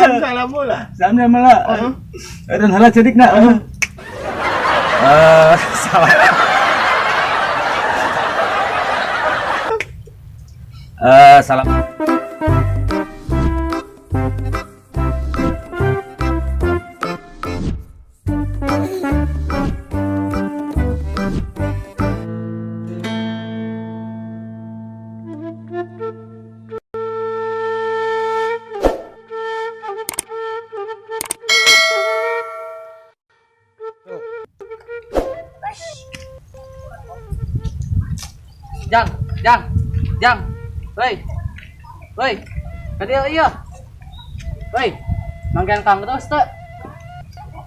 Salam mula. Salam lah. Dan heula cedikna. Eh, salah. Eh, salam. Jang, jang, jang. Woi. Woi. Tadi iya. Woi. Manggihan Kang terus teu.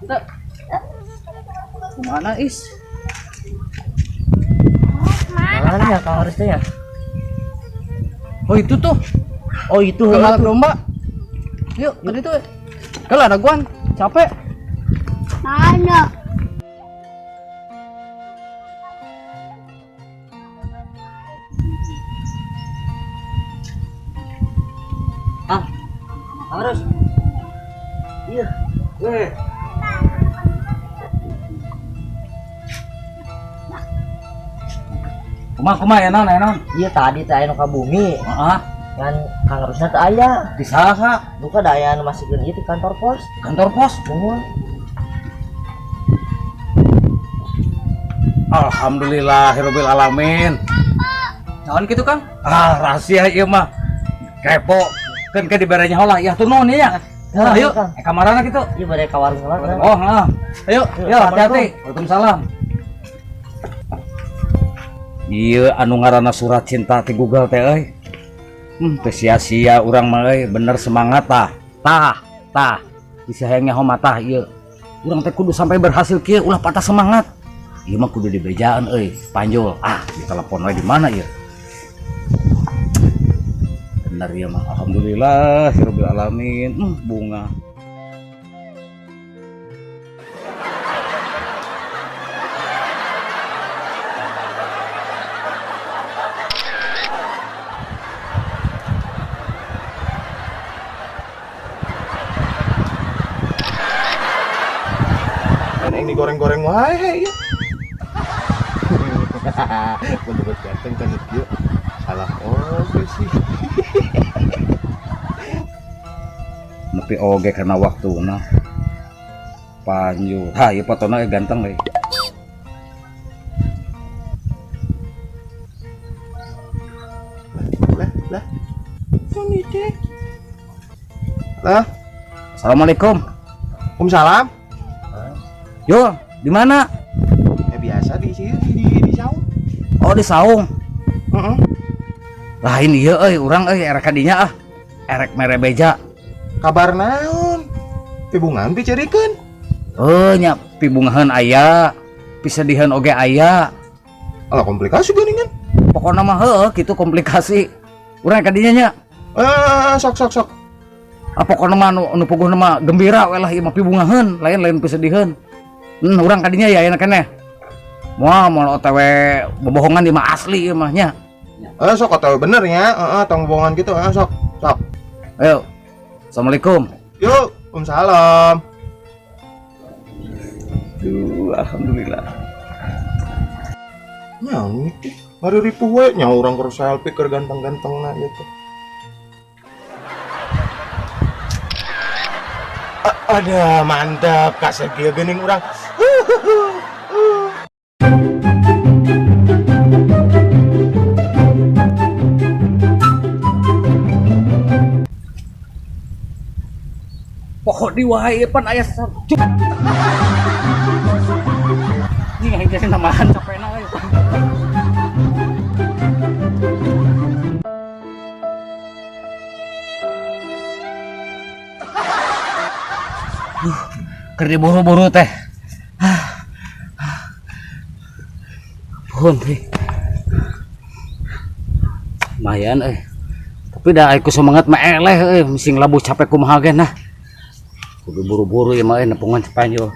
Teu. Kemana is? Mana ya Kang Aris teh ya? Oh itu tuh. Oh itu Ke heula balap tuh. domba. Yuk, tadi tuh. Kalau ada guan, capek. Mana? Ah, Kang Aris. Iya. Weh. Kumaha kumaha ya naon ya naon? Iya tadi teh aya nu ka bumi. Heeh. Ngan Kang Arusna teu aya. Di saha? Duka da aya nu masikeun ieu di kantor pos. Kantor pos. Nuhun. Alhamdulillahirabbil alamin. Naon gitu, Kang? Ah, rahasia ieu mah. Kepo. Kan ke diberenya heula ya tuh nuhun ya. Nah, Ayo, Kang. Kamarana gitu. Iya bade ka warung heula. Kang. Oh, heeh. Ayo, Yo, hati-hati. Waalaikumsalam. Iya, anu ngaranna surat cinta ti Google teh euy. Teu sia-sia urang mah euy, bener semangat tah. Tah, tah. Bisa hayang nyaho mah tah ieu. Urang teh kudu sampai berhasil kieu ulah patah semangat. Ieu mah kudu dibejaan euy, Panjul. Ah, ditelepon we di mana ieu? Bener ieu mah. Alhamdulillah, hirabbil alamin. Bunga. Lain yang digoreng-goreng wae ya. Bener ganteng kan ieu. Salah oge sih. Nepi oge karena waktuna. Panjul. Ha, ieu fotona ganteng euy. Lah, lah. Ini teh. Lah, Assalamualaikum. Waalaikumsalam. Yo, di mana? Ya biasa di sini di saung. Oh, di saung. Heeh. Lain ieu euy, urang euy erek ka dinya ah. Erek mere beja. Kabar naon? Pibungan picerikeun. Heuh nya pibungaheun aya, pisediheun oge aya. Alah komplikasi geuningan. Pokona mah heueuh kitu komplikasi. Urang ka dinya nya. Eh, sok sok sok. Ah, pokona mah nu puguhna mah gembira we lah ieu mah pibungaheun, lain-lain pisediheun. Urang ka dinya ya ayeuna keneh. Moal moal OTW bobohongan ieu mah asli ieu mah nya. Eh, sok OTW bener nya. Heeh, tong bohongan gitu. Heeh, sok. Sok. Ayo. Assalamualaikum. Yuk, Waalaikumsalam. Duh, alhamdulillah. Nyawa teh, baru ripuh we nya urang keur selfie keur ganteng-gantengna ieu teh. Ada mantap kasep kieu geuning urang. Pokok di wae pan aya cuk. Ini aing jadi tambahan capekna euy. Keur diburu-buru teh. Pohon teh. Lumayan euy. Tapi dah aku semangat mah eleh euy, sing labuh capek kumaha ge nah. Kudu buru-buru ya mah euy nepungan Panjul.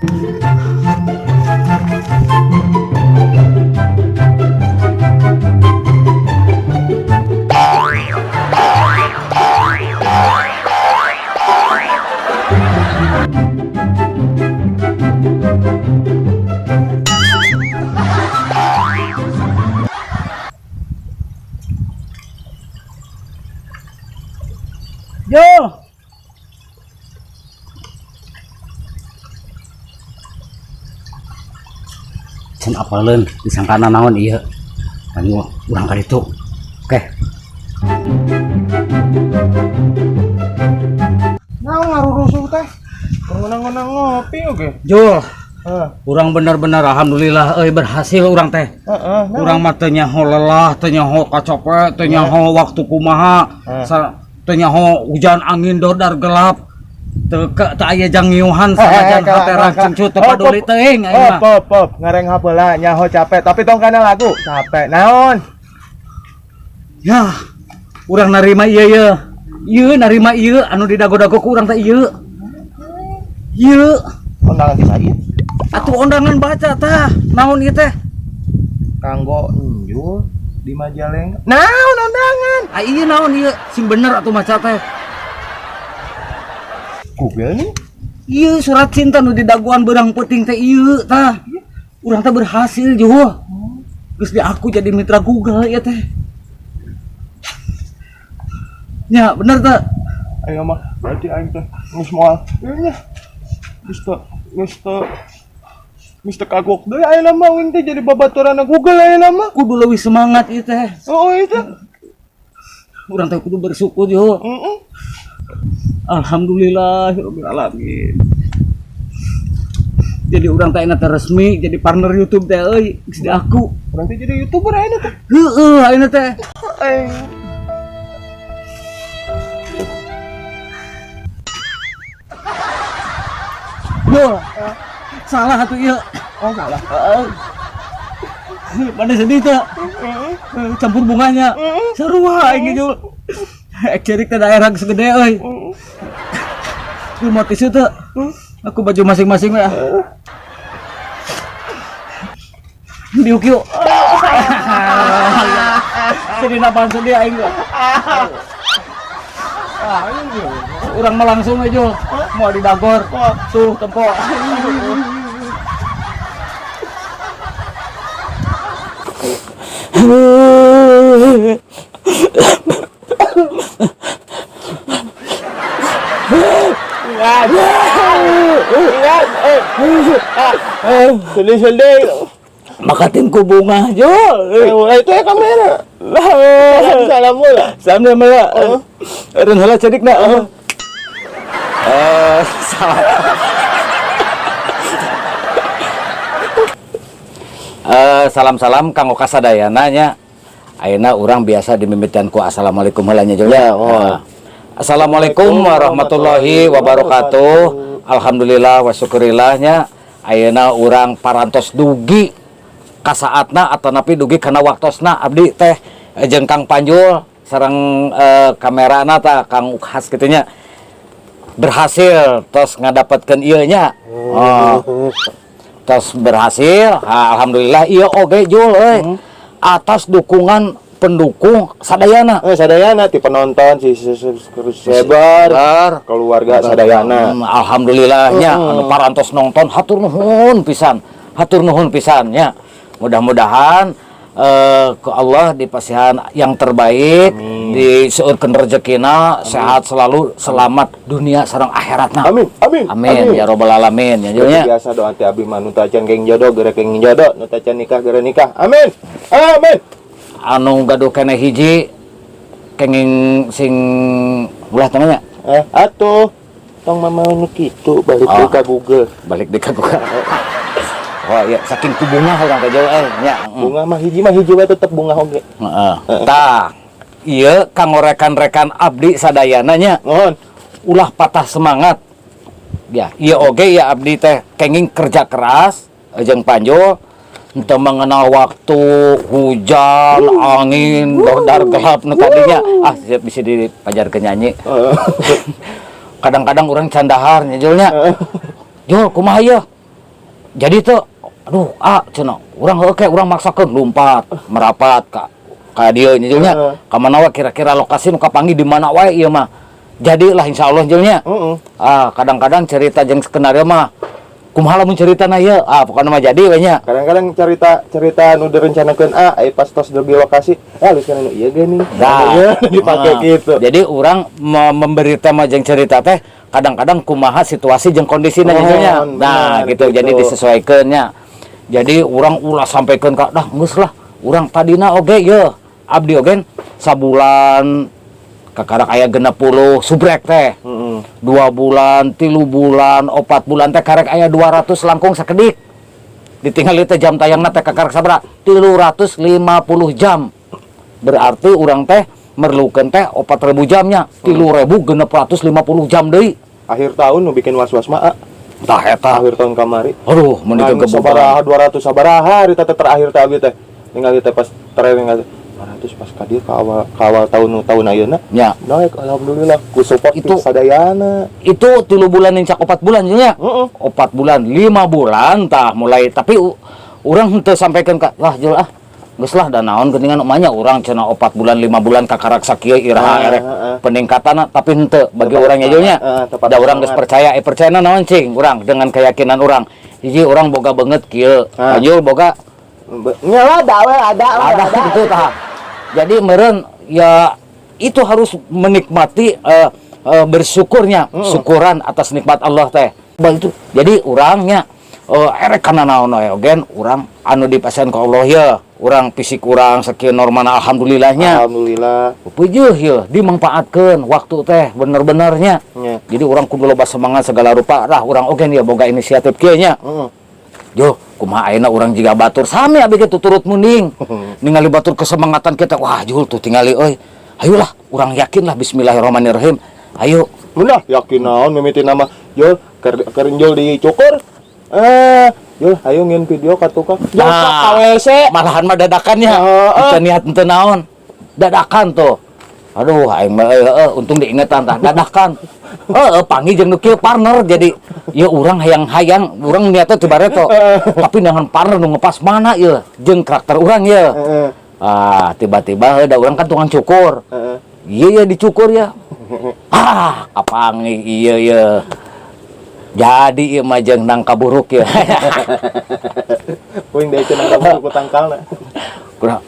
Jul. Can apaleun disangkana naon ieu. Panyu urang ka ditu. Oke. Naon ngarurusuh teh? Ngonang-ngonang ngopi oge. Jul, Heeh. urang bener-bener alhamdulillah euy berhasil urang teh. Heeh. Urang mah teu nyaho lelah, teu nyaho kacope, teu nyaho waktu kumaha, teu nyaho hujan angin dordar gelap. Teu teu aya jang ngiuhan sanajan hate rangcungcut teu paduli teuing aing mah. Pop, pop, ngareng heula nyaho capek, tapi tong kana lagu. Capek naon? Ya, urang narima ieu ye. Ieu narima ieu anu didago-dago ku urang teh ieu. Ieu Undangan ti saha? Atuh undangan baca tah. Naon ieu teh? Kanggo Enjul di Majalengka. Naon undangan? Ah ieu naon ieu? Sing bener atuh maca teh. Google nih. Ieu surat cinta nu didagoan beurang peuting teh ieu tah. Urang teh berhasil Jul. Geus diaku jadi mitra Google ieu teh. Ya, bener teh. Ayo mah, berarti aing teh geus moal. Ieu nya. Geus teu kagok deui ayeuna mah aing teh jadi babaturan Google ayeuna mah. Kudu leuwih semangat ieu teh. Oh, itu. Urang teh kudu bersyukur Jul. Heeh. Alhamdulillah rabbil alamin. Jadi urang teh ayeuna teh resmi jadi partner YouTube teh euy, geus diaku. Urang teh jadi YouTuber ayeuna teh. Heeh, ayeuna teh. Aing. Jul. Salah atuh ieu. Oh, salah. Heeh. Mana sedih teh? Campur bunganya. Seru aing Jul. Ek cerik teh daerah geus gede euy. Lu mau tisu teh? Aku baju masing-masing we. Diuk yuk. Sedih napaan sedih aing mah. Urang mah langsung aja mau didagor. Tuh tempo. Sedih-sedih. Makatin ku bunga Jul. Itu ya kamera. Salam mula. Salam mula. Eureun heula cedik na. Salah. Salam-salam kanggo kasadayana nya. Ayeuna urang biasa dimimitian ku assalamualaikum heula nya Jul. Ya, oh. Assalamualaikum warahmatullahi wabarakatuh. Alhamdulillah wa syukurillah nya. Ayeuna urang parantos dugi kasaatna atanapi dugi kana waktosna abdi teh jeung Kang Panjul sareng kamerana tah Kang Ukhas kitu nya. Berhasil tos ngadapatkeun ieu nya. Oh. Tos berhasil, alhamdulillah ieu oge Jul euy. Atas dukungan pendukung sadayana. Sadayana ti penonton, si subscriber, keluarga sadayana. Alhamdulillahnya anu parantos nonton hatur nuhun pisan. Hatur nuhun pisan nya. Mudah-mudahan ke Allah dipasihan yang terbaik, diseueurkeun rezekina, sehat selalu, selamat dunia sareng akhiratna. Amin, amin. Amin ya robbal alamin ya Jul nya. Biasa doa teh abdi mah nu tacan geng jodoh geura geng jodoh, nu tacan nikah geura nikah. Amin. Amin. Anu gaduh keneh hiji kenging sing ulah teh nya. Atuh tong mama nu kitu balik deui ka Google. Balik deui ka Google. Oh iya, saking ku bunga urang teh jauh nya. Bunga mah hiji we tetep bunga oge. Heeh. Tah, ieu kanggo rekan-rekan abdi sadayana nya. Mohon ulah patah semangat. Ya, ieu oge ya abdi teh kenging kerja keras jeung Panjul untuk mengenal waktu hujan, angin, dordar gelap nu tadinya. Ah, siap bisa dipajarkeun nyanyi. Kadang-kadang urang candahar nya Jul nya. Jul, kumaha ieu? Jadi tuh aduh, cenah, urang heueuh ke urang maksakeun lompat, merapat ka dieu nya Jul nya. Ka mana wae kira-kira lokasi nu kapanggih di mana wae ieu mah. Jadilah insyaallah Jul nya. Ah, kadang-kadang cerita jeung skenario mah Kumaha lamun ceritana ieu? Ah, pokokna mah jadi we nya. Kadang-kadang cerita cerita nu direncanakeun A, ai pas tos di lokasi, eh, halus nu ieu geuning. Nah, Iya, dipake nah. gitu. Jadi urang memberi tema jeung cerita teh kadang-kadang kumaha situasi jeung kondisina Oh, jadinya. Nah, benar, gitu. Jadi gitu. disesuaikan nya. Jadi urang ulah sampaikan ka dah geus lah. Urang tadina oge ye, abdi oge sabulan kakarak aya 60 subrek teh. 2 bulan, 3 bulan, 4 bulan teh karek aya 200 langkung sakedik. Ditinggal teh jam tayangna teh kakarek sabaraha? 350 jam. Berarti urang teh merlukeun teh 4000 jamnya, 3650 jam deui. Akhir tahun nu bikin was-was mah, ah. Tah eta. Akhir tahun kamari. Aduh, mun Aing digegebukan. sabaraha, 200 sabaraha hari teh terakhir teh abdi teh. Ningali teh pas terakhir ningali 200 pas ka dieu ka awal tahun nu tahun ayeuna. Naik, alhamdulillah, ku support sadayana. Itu 3 bulan nincak 4 bulan nya. Heeh. 4 bulan, 5 bulan tah mulai, tapi urang henteu sampaikan ka wah jul ah geus lah da naon geuningan umanya urang cenah 4 bulan 5 bulan kakarak sakieu iraha erek peningkatan, tapi henteu bagi urangnya julnya tepat da urang geus semangat. Percaya, eh, percaya naon cing urang dengan keyakinan urang hiji urang boga banget kieu. Anjul boga. Nyala ada we, ada we, Ada gitu tah. Jadi meureun ya itu harus menikmati, bersyukurnya, syukuran atas nikmat Allah teh. Bah itu. Jadi urangnya erek kana naon we ogen urang anu dipasihan ku Allah ya, urang fisik urang sakieu normal, alhamdulillahnya. Alhamdulillah. Pujuh ya dimanfaatkeun waktu teh bener-benernya. Jadi urang kudu loba semangat segala rupa lah, urang oge ya boga inisiatif kieu nya. Yo, kumaha ayeuna urang jiga batur sami abi ge turut munding. Ningali batur kesemangatan kita, wah Jul tuh tingali euy. Ayolah, urang yakin lah, bismillahirrahmanirrahim. Ayo. Munah yakin naon mimiti nama Jul keur keur Jul dicukur. Eh, Jul ayo ngin video ka tukang. Jul Nah. sok ka WC. Malahan mah dadakannya. Heeh. Teu niat teu naon. Dadakan tuh. Aduh, aing mah euy, heueuh, untung diingetan tah dadakan. Heeh, panggil jeung nu kieu partner, jadi ya urang hayang-hayang, urang niatnya teu bareto. Tapi dengan partner nu ngepas mana ieu jeung karakter urang ye. Ah, tiba-tiba heuh da urang kan tukang cukur. Iya ya dicukur ya. Ah, apang iya ya. Jadi ieu mah jeung nangka buruk ya. Uing deui cenah kamu ku tangkalna. Kurang.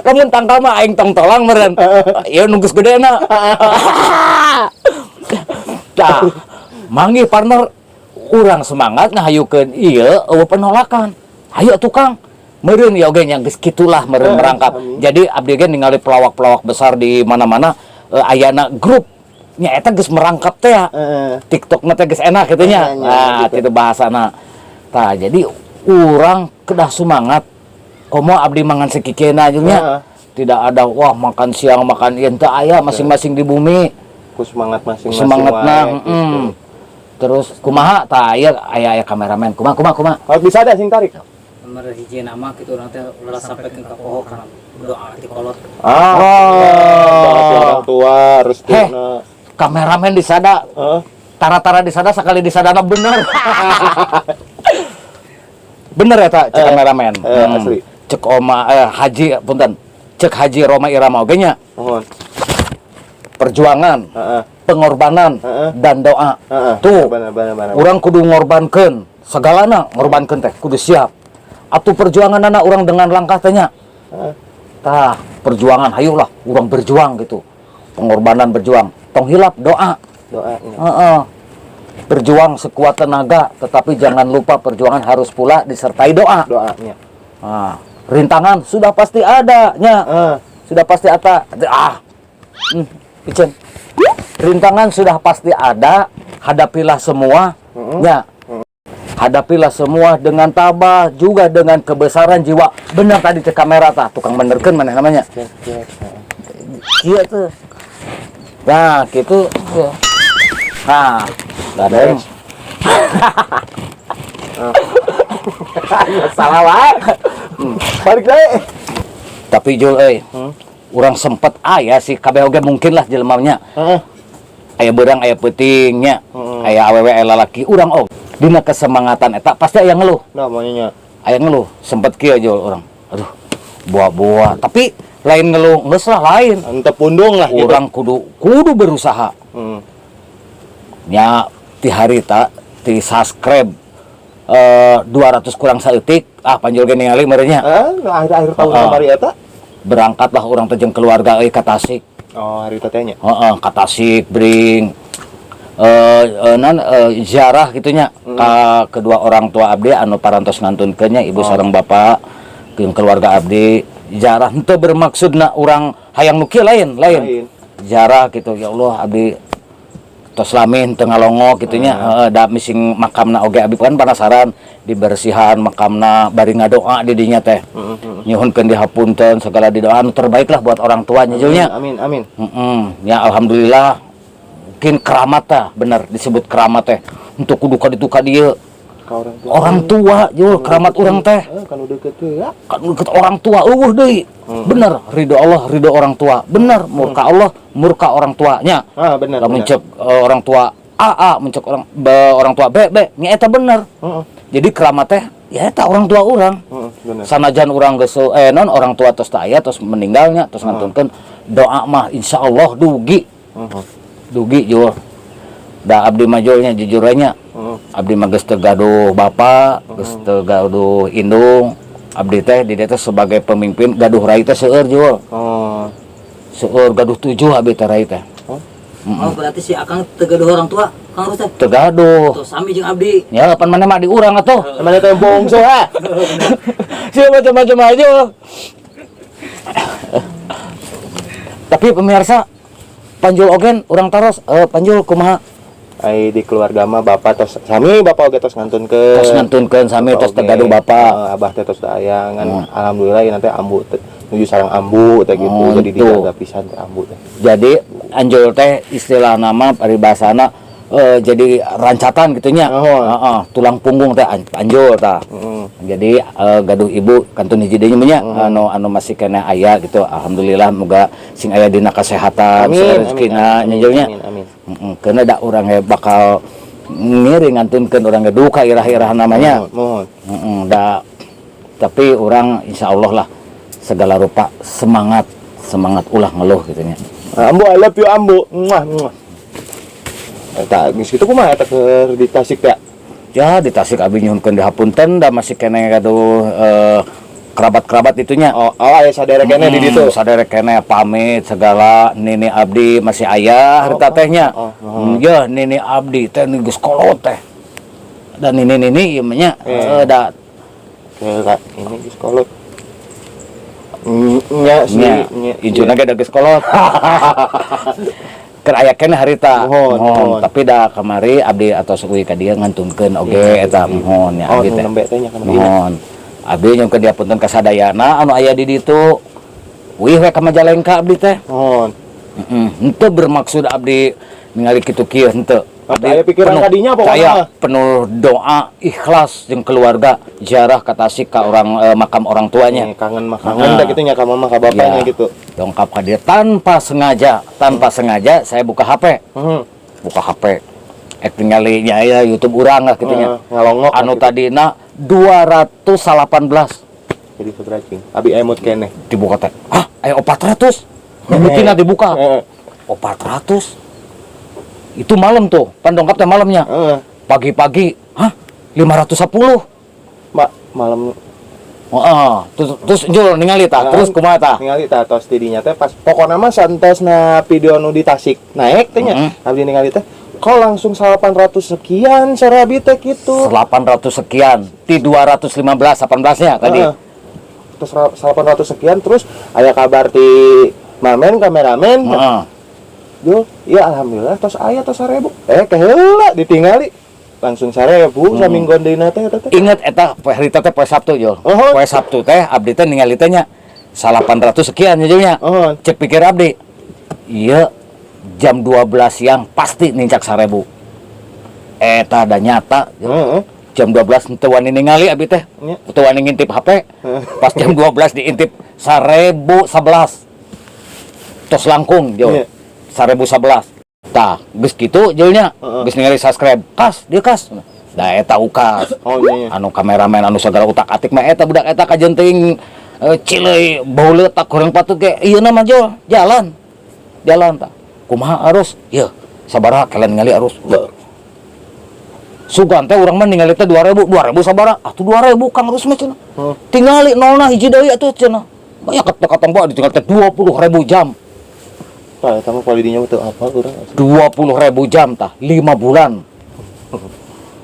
Lamun tangkal mah aing tong tolang meureun. Ieu nunggus gedena. Tah, manggih partner urang semangat ngahayukeun ieu eueuh penolakan. Hayu tukang. Meureun ya oge nya geus kitulah meureun merangkap. Amin. Jadi abdi ge ningali pelawak-pelawak besar di mana-mana, ayana grup nya eta geus merangkap teh ya. TikTok na teh geus enak gitu nya. Nya, Nah, gitu. itu bahasana. Tah, jadi urang kedah semangat. Komo abdi mangan sekikena jeung nya. Tidak ada wah makan siang makan ieu teu aya, masing-masing di bumi. Ku semangat masing-masing Semangatna, wae, gitu. Terus kumaha tah ieu aya aya kameramen. Kumaha kumaha kumaha? Kalau bisa ada sing tarik. Nomor hiji nama gitu urang teh ulah sampai ke kapoho karena doa ti kolot. Ah, Oh. oh. Orang tua Heh. restuna. Kameramen disada, Heeh. tara-tara disada sekali disadana bener. Bener ya tak cek kameramen. Asli. Cek oma haji punten. Cek Haji Rhoma Irama oge nya Mohon. Perjuangan, pengorbanan dan doa. Tuh. Benar benar benar. Urang kudu ngorbankeun segalana, ngorbankeun teh kudu siap. Atuh perjuangan anak urang dengan langkah teh nya. Tah, perjuangan hayulah urang berjuang gitu. Pengorbanan berjuang. Tong hilap doa. Doa. Heeh. Berjuang sekuat tenaga, tetapi jangan lupa perjuangan harus pula disertai doa. Doanya. Nah, rintangan sudah pasti ada nya. Sudah pasti ada. Ah. Icen. Rintangan sudah pasti ada, hadapilah semua. Ya. Hadapilah semua dengan tabah, juga dengan kebesaran jiwa. Benar tadi cek kamera tah, tukang benerkeun mana namanya. Cek, cek. Iya tuh. Nah, gitu. Ya. Nah, ada yang salah wae. Balik deui. Tapi Jul euy, urang sempet aya sih kabeh oge mungkin lah jelema nya. Aya beurang aya peuting nya. Aya awewe aya lalaki urang og. Dina kesemangatan eta pasti aya ngeluh. Nah, maunya. Aya ngeluh, sempet kieu Jul urang. Aduh, buah-buah. Tapi lain ngeluh, geus lah lain. Ente pundung lah gitu. Urang kudu kudu berusaha. Nya ti harita ti subscribe 200 kurang saeutik, ah, Panjul ge ningali meureun nya. Ah, akhir-akhir tahun kamari eta. Berangkatlah urang teh jeung keluarga euy ka Tasik. Oh, harita teh nya. Heeh, ka Tasik bring non ziarah gitu nya ka kedua orang tua abdi anu parantos ngantunkeun nya, ibu sareng bapak jeung keluarga abdi. Ziarah henteu bermaksudna urang hayang nu kieu, lain, lain. Lain. Ziarah gitu, ya Allah, abdi tos lami teu ngalongok gitu nya. Heeh, da mising makamna oge abdi kan penasaran, dibersihan makamna bari ngadoa di dinya teh, nyuhunkeun dihapunten segala, didoa anu terbaik lah buat orang tuanya, Jul, nya. Amin, amin. Ya alhamdulillah, mungkin keramat tah, bener disebut keramat teh untuk kudu ka ditu ka dieu. Ka orang tua. Orang tua, Jul, keramat urang teh. Eh, kan udah deket ya. Kan deket orang tua euweuh deui. Bener, ridho Allah ridho orang tua, bener, murka Allah murka orang tuanya. Ah, bener. Lamun cek orang tua A A, mun cek orang B, orang tua B B nya, eta bener. Jadi keramat teh ya eta orang tua orang. Heeh, bener. Sanajan urang geus non orang tua tos teu aya, tos meninggalnya, tos ngantunkeun doa mah insya Allah dugi. Dugi, Jul. Da abdi mah, Jul, nya, jujur nya, abdi mah geus teu gaduh bapak, geus teu gaduh indung. Abdi teh di dieu teh sebagai pemimpin, gaduh rai teh seueur, Jul. Seueur, gaduh tujuh abdi teh rai teh. Oh. Oh, berarti si Akang teu gaduh orang tua, Kang Rus teh. Teu gaduh. Tuh sami jeung abdi. Ya, pan maneh mah di urang atuh. Mana teh bongso ha? Siapa macam-macam aja. Tapi pemirsa, Panjul ogen urang taros, Panjul kumaha? Ai di keluarga mah bapak tos sami, bapak oge tos ngantunkeun. Tos ngantunkeun sami, tos oge. Teu gaduh bapak. Abah teh tos teu aya ngan alhamdulillah ya nanti ambu teh nuju sareng ambu teh gitu. Oh, jadi itu. Dijaga pisan teh ambu teh. Jadi Anjul teh istilah nama paribasana jadi rancatan gitu nya. Oh. Heeh, tulang punggung teh Anjul tah. Jadi gaduh ibu kantun hiji deui nya, anu anu masih keneh aya gitu. Alhamdulillah, moga sing aya dina kesehatan, Amin, sing amin, rezekina amin, nya, Jul, nya. amin, amin. Heeh, keuna da urang ge bakal ngiring ngantunkeun urang ge duka irah-irah namanya. Mohon, mohon. Heeh, da tapi urang insya Allah lah segala rupa semangat, semangat, ulah ngeluh gitu nya. Ambu, I love you, ambu. Muah, muah. Eta geus kitu kumaha eta keur di Tasik teh? Ya, di Tasik abi nyuhunkeun dihapunten da masih keneh gaduh kerabat-kerabat itunya. Oh, aya saderek keneh di ditu. Saderek keneh, pamit segala, nini abdi masih aya harita teh nya. Oh. Ya, nini abdi teh nu geus kolot teh. Dan nini-nini ieu mah nya da Kira ini geus kolot. Nya sih, nya nya. Injuna ge da geus kolot. Keur aya keneh harita. Mohon, mohon. Tapi da kamari abdi atos uih ka dieu ngantunkeun oge eta, mohon ya Oh, abdi nu teh. nembe teh nya kamari. Mohon. Abdi nyungkeun diapunten ka sadayana anu aya di ditu. Uih we ka Majalengka abdi teh. Mohon. Heeh, henteu bermaksud abdi ningali kitu kieu, henteu. Abdi aya pikiran kadinya pokoknya Saya mah. Penuh doa ikhlas jeung keluarga, ziarah ka Tasik ka orang makam orang tuanya. Nih, kangen mah kangen dah gitu nya ka mama ka bapaknya Ya. gitu. Dongkap ka dia tanpa sengaja, tanpa sengaja saya buka HP. Buka HP. Ek tingali nya ya YouTube urang lah kitu nya. Heeh, ngalongok lah Anu gitu. Tadina 218. Jadi seberacing. Abi emut keneh. Dibuka teh. Hah, aya 400. Mimitina dibuka. 400. Itu malam tuh, pan dongkap teh malamnya. Pagi-pagi, hah? 510. Malam. Heeh, terus terus Jul ningali tah, terus kumaha tah? Ningali tah tos didinya teh pas pokokna mah santosna video nu di Tasik naik teh nya. Abdi ningali teh kok langsung 800 sekian sarabi teh gitu. 800 sekian, di 215 18 nya tadi. Heeh. Terus 800 sekian, terus aya kabar ti Mamen kameramen. Jul, ya alhamdulillah tos aya tos 1000. Eh, keheula ditingali langsung 1000 samingguan deuna teh eta teh. Ingat eta poe harita teh poe Sabtu, Jul. Oh. Poe Sabtu teh abdi teh ningali teh nya 800 sekian ya, Jul, nya. Oh. Cek pikir abdi. Iya, jam 12 siang pasti nincak 1000. Eta da nyata. Jul. Jam 12 henteu wani ningali abdi teh. Teu wani ngintip HP. Pas jam 12 diintip 1011. Tos langkung, Jul. 1011. Tah, geus kitu, Jul, nya. Geus ningali subscribe. Kas, dia kas. Da eta ukas. Oh iya. Anu kameramen anu segala utak-atik mah eta budak eta kajenting cileui bau leutak goreng patut ge ieu mah, Jul, jalan. Jalan tah. Kumaha arus? Ieu. Sabaraha kalian ningali arus. Sugan teh urang mah ningali teh 2000, 2000 sabaraha? Atuh 2000 Kang Rus mah cenah. Tingali nolna hiji deui atuh cenah. Banyak katempo ditinggal teh 20.000 jam. Tah eta mah palidinya teu apa urang. 20.000 jam tah, 5 bulan.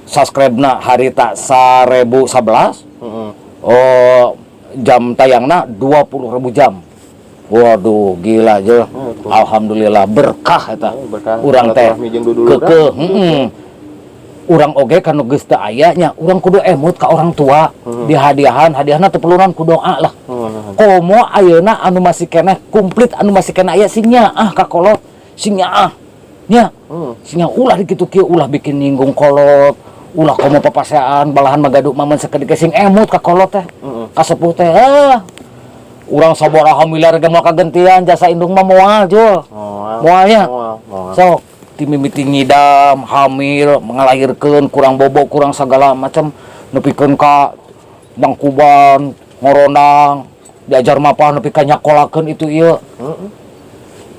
Subscribe-na harita 1011. Heeh. Oh, jam tayangna 20.000 jam. Waduh, gila aja. Oh, tuh. Alhamdulillah berkah eta. Oh, berkah. Urang teh Silaturahmi jeung duduluran. kekeh, heeh. Urang oge kanu geus teu aya nya, urang kudu emut ka orang tua. Dihadiahan, hadiahna teu perluan ku doa lah. Komo ayeuna anu masih keneh komplit anu masih keneh aya sing nyaah ka kolot, sing nyaah. Nya. Sing nyaah ulah dikitu kieu, ulah bikin nyinggung kolot, ulah komo papasean, balahan magaduh mamen sakedik sing emut ka kolot teh. Ka sepuh teh. Ah. Urang sabaraha miliar ge moal kagentian jasa indung mah moal, Jul. Moal. Moalnya. Moal, moal. Sok timimiti ngidam, hamil, ngalahirkeun, kurang bobo, kurang segala macam, nepikeun ka mangkuban, ngoronang, diajar mapah nepi ka nyakolakeun itu ieu.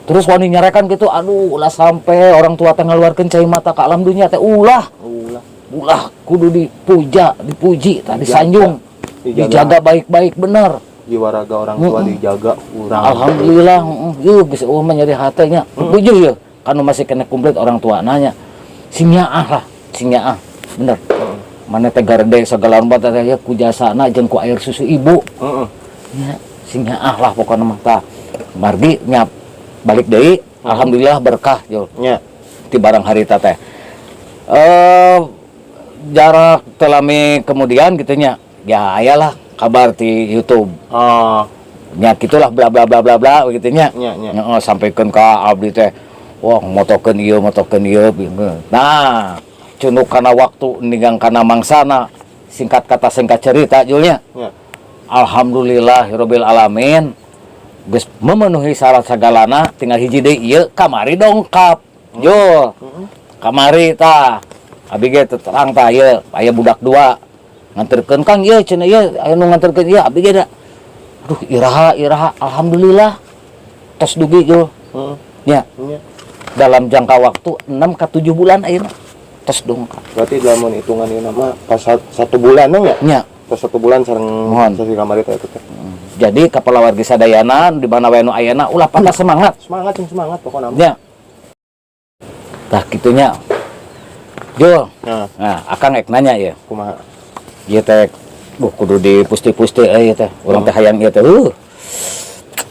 Terus wani nyarekan gitu, aduh ulah sampai orang tua teh ngaluarkeun cai mata ka alam dunia teh ulah. Ulah. Ulah kudu dipuja, dipuji, tah disanjung. Dijaga. Dijaga baik-baik bener. Jiwa raga orang tua dijaga urang. Alhamdulillah, heeh. Yeuh geus eueuh mah nyeri hate nya. Puji yeuh. Kanu masih kena komplit orang tua nanya. Sing nyaah lah, sing nyaah. Bener. Mana teh garede segala rupa teh ya ku jasana jeung ku air susu ibu. Nya, sing nyaah lah pokona mah tah. Margi nya balik deui, alhamdulillah berkah Jul. Nya. Ti barang harita teh. Jarak telami kemudian gitu nya. Ya ayalah kabar di YouTube. Oh. Nya gitulah bla bla bla bla bla gitu nya. Nya, nya. Heeh, sampaikan ka abdi teh. Wah, motokeun ieu, motokeun ieu. Nah, cunuk kana waktu ninggang kana mangsana. Singkat kata singkat cerita Julnya. Nya. Alhamdulillahirabbil alamin. Geus memenuhi syarat sagalana, tinggal hiji deui ieu kamari dongkap. Jul. Kamari tah. Abi ge terang tah ieu, aya budak dua. Nganterkeun Kang ieu cenah ieu, aya nu nganterkeun ieu abi ge da. Aduh, iraha iraha alhamdulillah. Tos dugi Jul. Ya. Nya. Dalam jangka waktu 6 ke 7 bulan ayeuna tos dongkap. Berarti dalam hitungan ieu mah pas 1 bulan nya? Nya. Pas 1 bulan sareng Mohon. sasi kamari teh eta teh. Jadi kepala wargi sadayana di mana wae nu ayana ulah patah semangat. Semangat sing semangat pokona mah. Nya. Tah kitunya. Jul. Nah. Nah, akang ek nanya ya. Kumaha? Ieu teh kudu dipusti-pusti euy teh. Urang teh hayang ieu teh.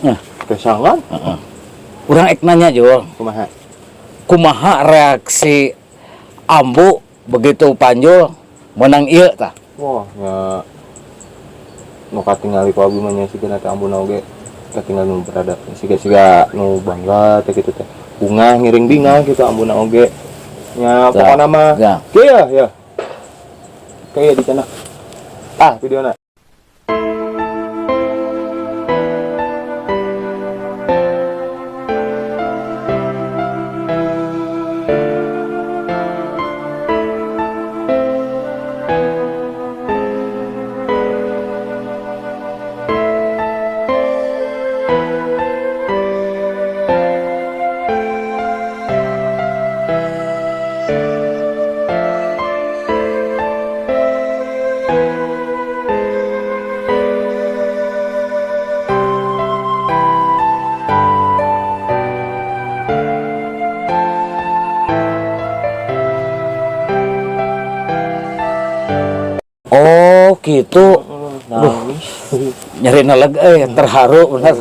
Nah, Kesangan? Heeh. Urang ek nanya Jul. Kumaha? Kumaha reaksi ambu begitu Panjul menang ieu tah? Wah, nya nu katingali ku abdi mah nya sigana teh ambuna oge katingal nu berada siga-siga nu bangga teh kitu teh. Bungah ngiring bingah gitu ambuna oge. Nya Tah. pokona mah. Ya. Kieu ya, ya. Kayak di sana. Ah, videona. Oh gitu. Nangis. Nyeri naleg terharu bener.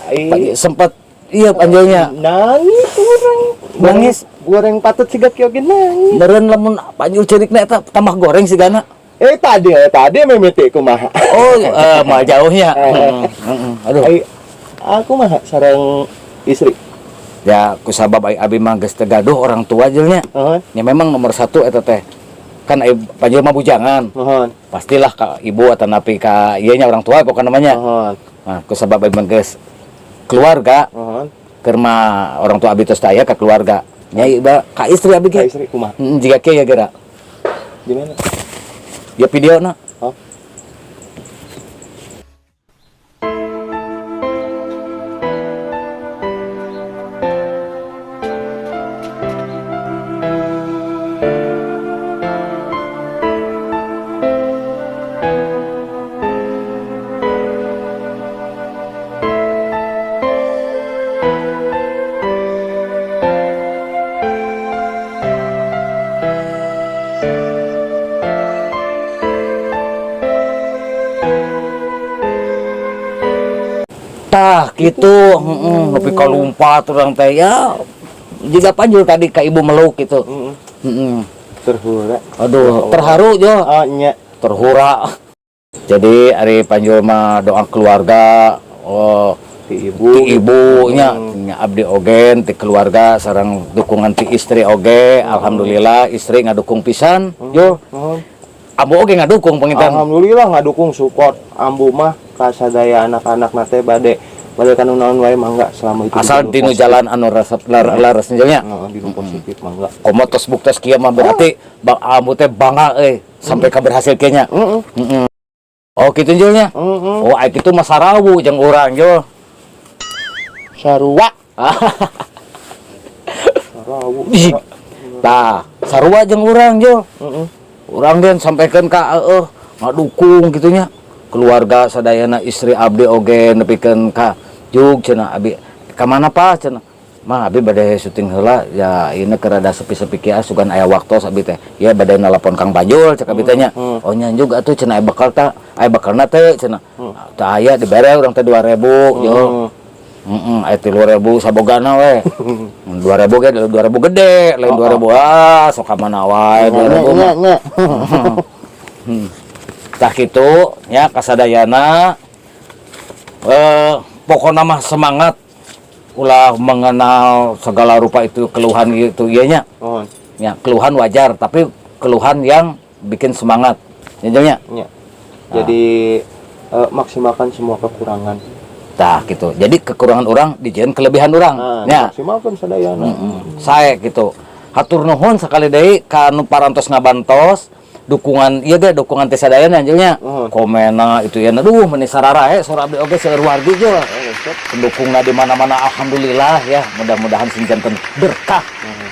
Ai. Pagi sempat iya Panjulnya. Nangis urang. Nangis. Goreng patut siga kieu ge nangis. Meureun lamun Panjul ceurikna eta tambah goreng sigana. Tadi mimiti kumaha. Oh, mah jauhnya. Aduh. Ai, aku mah sareng istri. Ya kusabab ai abi mah geus teu gaduh orang tua jelnya. Heeh. Ya memang nomor 1 eta teh. Kan ai Panjul mah bujangan. Heeh. Pastilah ka ibu atau napi ka ieu nya orang tua pokokna namanya. Heeh. Nah, kusabab abi mah geus keluarga. Heeh. Keur mah orang tua abi tos taya ka keluarga. Nya ieu ka istri abi ge. Ka istri kumaha? Heeh, jiga kieu ya geura. Gimana? Ya videona. Oh. Gitu, heeh, nepi ka lumpat urang teh ya. Jiga Panjul tadi ka ibu meluk gitu. Heeh. Terhura. Aduh, terharu jo. Oh, nya. Terhura. Jadi ari Panjul mah doa keluarga, oh, Ti ibu. Ti ibunya, nya abdi ogen ti keluarga sareng dukungan ti istri oge, alhamdulillah istri ngadukung pisan, yo. Nuhun. Ambu oge ngadukung panginten. Alhamdulillah ngadukung, support ambu mah ka sadaya anak-anak nate bade bade kanu naon wae mangga selama itu Asal di dinu positif. Jalan anu resep laras nya. Heeh, dinu positif mangga. Komo tos buktes kieu mah berarti bang ambu teh bangga euy sampai ka berhasil kieu nya. Heeh. Heeh. Oh kitu julnya. Heeh. Oh ai kitu mah sarawu jeung urang jo. Sarua. Sarawu. Ih. Tah, sarua jeung urang jo. Heeh. Urang den sampaikan ka eueuh ngadukung gitunya. Keluarga sadayana, istri abdi oge nepikeun ka jug cenah abi ka mana pa cenah. Mah abi bade syuting heula ya, ini keur rada sepi-sepi kieu, sugan aya waktos abi teh. Ya bade nelpon Kang Panjul cek abi teh nya. Oh nya juga atuh cenah, aya bekal ta, aya bekalna teh cenah. Teu aya, dibere urang teh 2000 yo. Heeh, aya 3000 sabogana we. 2000 ge 2000 gede, lain 2000 ah sok ka mana wae 2000 mah. Nya. Tah kitu nya kasadayana, pokokna mah semangat, ulah mengenal segala rupa itu keluhan itu ieu nya. Nuhun. Ya, keluhan wajar, tapi keluhan yang bikin semangat. Ya nya. Nya. Jadi maksimalkan semua kekurangan. Tah gitu. Jadi kekurangan orang dijieun kelebihan orang. Nah, Ya. maksimalkan sadayana. Saya gitu. Hatur nuhun sekali deui ka anu parantos ngabantos dukungan ieu ge, dukungan teh sadayana anjeunnya. Komena itu ya, aduh meni sararae sora abdi oge seueur wargi ge. Pendukungna di mana-mana, alhamdulillah ya. Mudah-mudahan sing janten berkah.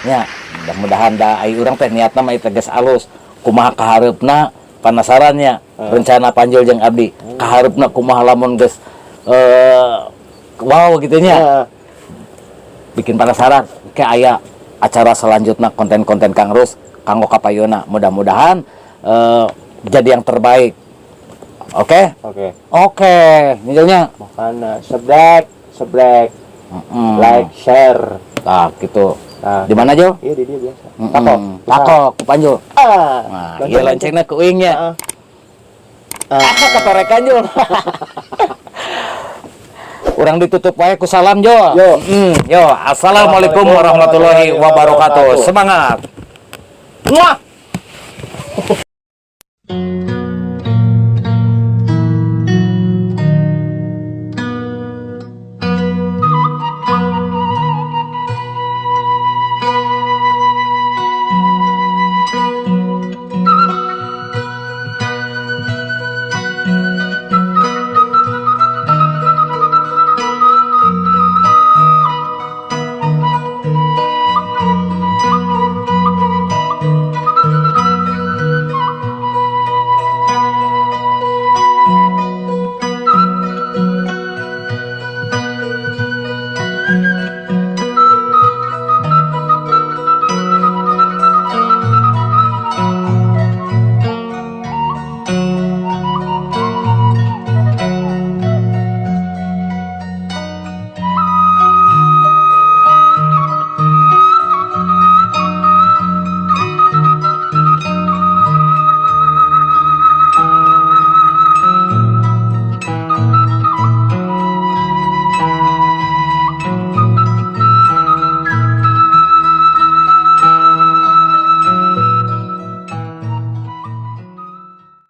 Ya, mudah-mudahan da ai urang teh niatna mah ieu geus alus. Kumaha kahareupna, penasarannya rencana Panjul jeung abdi. Kahareupna kumaha lamun geus wow gitu nya. Bikin penasaran kayak aya acara selanjutnya, konten-konten Kang Rus kanggo kapayuna, mudah-mudahan jadi yang terbaik, oke. Oke. Oke Nijilnya. Makanya sebrek, sebrek, like, share. Nah gitu. Nah, di mana Jo? Iya, di dia biasa. Takok takok ku Panjul. Ah. Nah, iya, loncengnya ku uingnya. Ah. Ah, katorekan Jo. Urang ditutup wae ku salam Jo. Yo. Yo, assalamualaikum warahmatullahi wabarakatuh. Semangat. Muah.